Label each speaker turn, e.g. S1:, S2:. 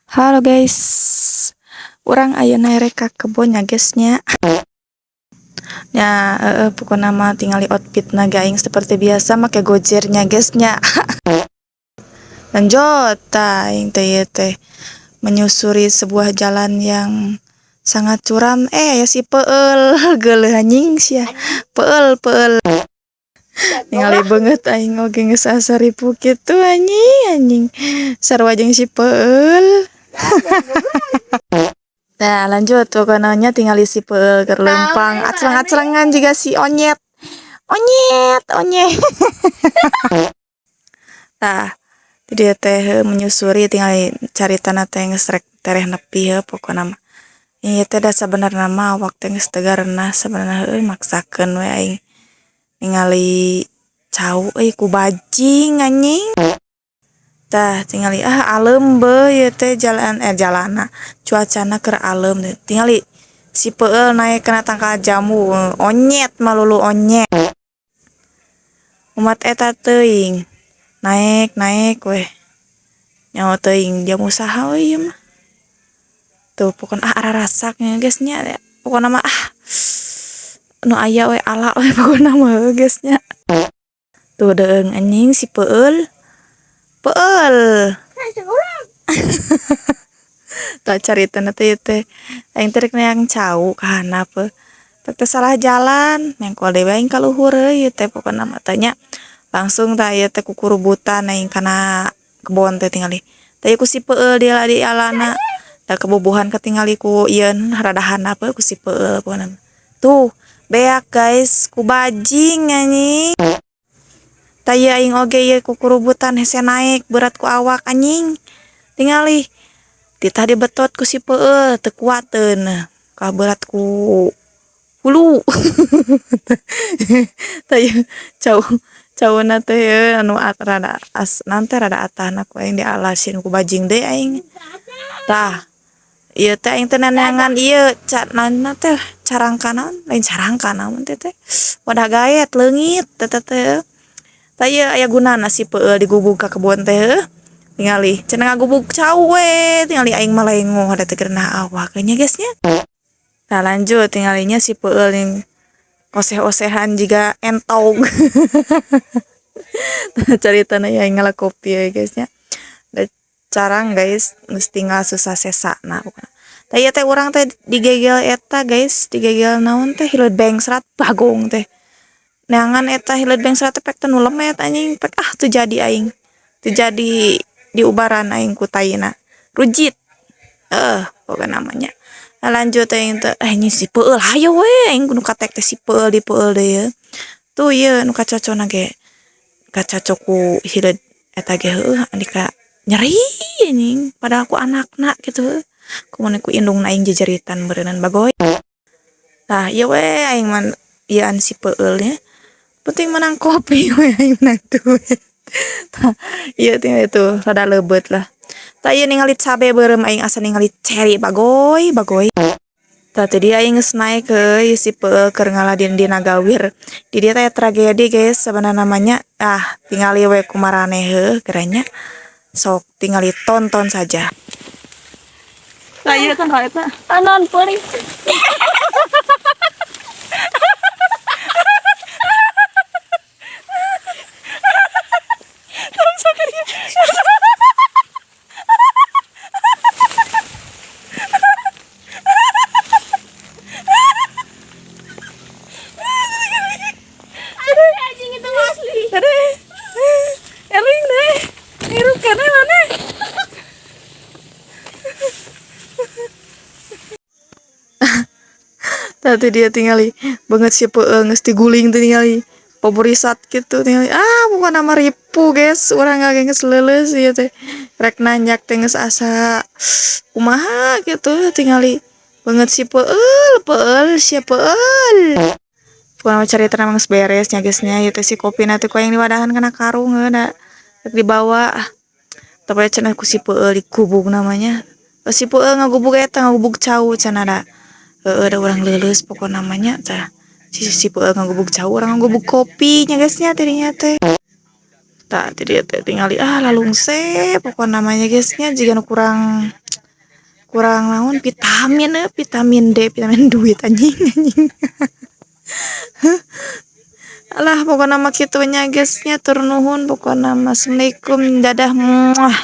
S1: Halo guys, urang ayeuna rek ka kebon nya, guys, nya. Nya heeh, pokona mah tingali outfitna ge aing seperti biasa make gojer nya, guys, nya. Lanjut tah, aing teh ieu teh menyusuri sebuah jalan yang sangat curam, eh, aya si Peul, geuleuh anjing sia. Peul peul. Ningali beungeut aing oge geus asa ripuh kitu, anjing anjing. Sarua jeung si Peul. Nah, lanjut pokona nya, tingali si Peul keur leumpang acleng-aclengan jiga si onyet. Onyet, onyet. Tah, di dieu teh menyusuri, tingali caritana teh geus rek tereh nepi heuh pokona mah. Ieu teh da sabenerna mah awak teh geus teu garenah sabenerna, heueuh, maksakeun we aing ningali cau euy ku bajing, anjing. Tah, tingali, ah, aleum beuh ieu teh jalan, eh, jalanna, cuacana keur aleum. Tingali si Peul naek kana tangkal jambu, onyet malulu onyet. Umat eta teuing naek naek weh, nyaho teuing jambu saha we ieu mah. Tuh, pokona ah ararasak nya, guys, nya. Pokona mah ah nu aya we ala we pokona mah, guys, nya. Tuh deung, anjing, si Peul. Peul. Tah, caritana teh ieu teh aing teh rek neang cau ka handap heuh. Teh salah jalan, mengkol deui we aing ka luhur ieu teh pokona mah tah nya. Langsung tah ieu teh kukurubutan aing kana kebon teh tingali. Tah, ieu ku si Peul dialana. Da kabobohan katingali ku ieu rada handap ku si Peul pokona mah. Tuh, beak, guys, ku bajing, anjing. Tah, ieu aing oge ieu kukurubutan hese naek, berat ku awak, anjing. Tingali titah dibetot ku si Peul teu kuateun kaberat ku hulu. Tah, ieu cau cauna teh anu rada as naon teh, rada atahna ku aing dialasin ku bajing deui aing. Tah, ieu teh aing teh neneangan ieu ca naonna teh, carangka naon, lain carangka, naon teh teh, wadah gaet leungit eta teh. Tah, ieu aya gunana si Peul digubug ka kebon teh heuh. Tingali cenah ngagubug cau we, tingali aing mah lengoh da teu geunah awak nya, guys, nya. Tah, lanjut tingalinya si Peul yang oseh-osehan jiga entog. Caritana ya ngala kopi ya, guys, nya. Da carang, guys, geus tinggal susah sesana pokona. Tah, ieu teh urang teh digegel eta, guys, digegel naon teh, hileud bengsrat bagong teh. Neangan eta hileud bengsrat teh pek teh nu lemet, anjing, pek ah teu jadi aing. Teu jadi diubaran aing ku taina. Rujit. Eh, pokona mah nya. Nah, lanjut aing teh, eh, nya si Peul hayo we aing nu katek teh si Peul di Peul deui ye. Tuh, ieu nu kacocona ge kacoco ku hileud eta ge heueuh andika nyeri, anjing, padahal ku anakna kitu heueuh. Kumaha ku indungna aing jejeritan beureunan bagoy. Tah, ieu we aing mah ieuan si Peul nya. Penting menang kopi we aing, menang duit. Tah, ieu teh itu rada leubeut lah. Tah, ieu ningali cabe beureum aing asa ningali ceri, bagoy bagoy. Tah, tadi aing geus naek heueuh, si Peul keur ngaladin dina gawir. Di dieu teh aya tragedi, guys, sabenerna mah nya. Ah, tingali we ku maraneh heueuh geura nya. Sok tingali, tonton saja. Tah, ieu teh eta.
S2: Anon peuring. Anjing, itu asli.
S1: Aduh. Eling deh. Hirup kana mana? Tadi dia tingali beungeut si Peul geus diguling teh, tingali poborisat kitu tingali. Ah, pokona mah ripuh, guys, urang ge geus leuleus ieu teh rek nanjak teh geus asa kumaha kitu, tingali beungeut si Peul, Peul sia Peul. Pokona mah caritana mah geus beres nya, guys, nya. Ieu teh si kopina teh ku aing diwadahan kana karung heuh da rek dibawa. Tapi cenah ku si Peul digubug namanya. Si Peul ngagubug eta, ngagubug cau cenah da. Heueuh, da urang leuleus pokona mah nya. Tah, si Peul ngagubug cau, urang ngagubug kopi nya, guys, nya tidinya teh. Tah, ti dieu teh tingali ah lalungse pokona mah nya, guys, nya, jiga nu kurang. Kurang naon, vitamin eh, vitamin D, vitamin duit, anjing anjing. Alah, pokoknya mah kitu nya, guys, nya. Tur nuhun pokoknya mah. Assalamualaikum, dadah, muah.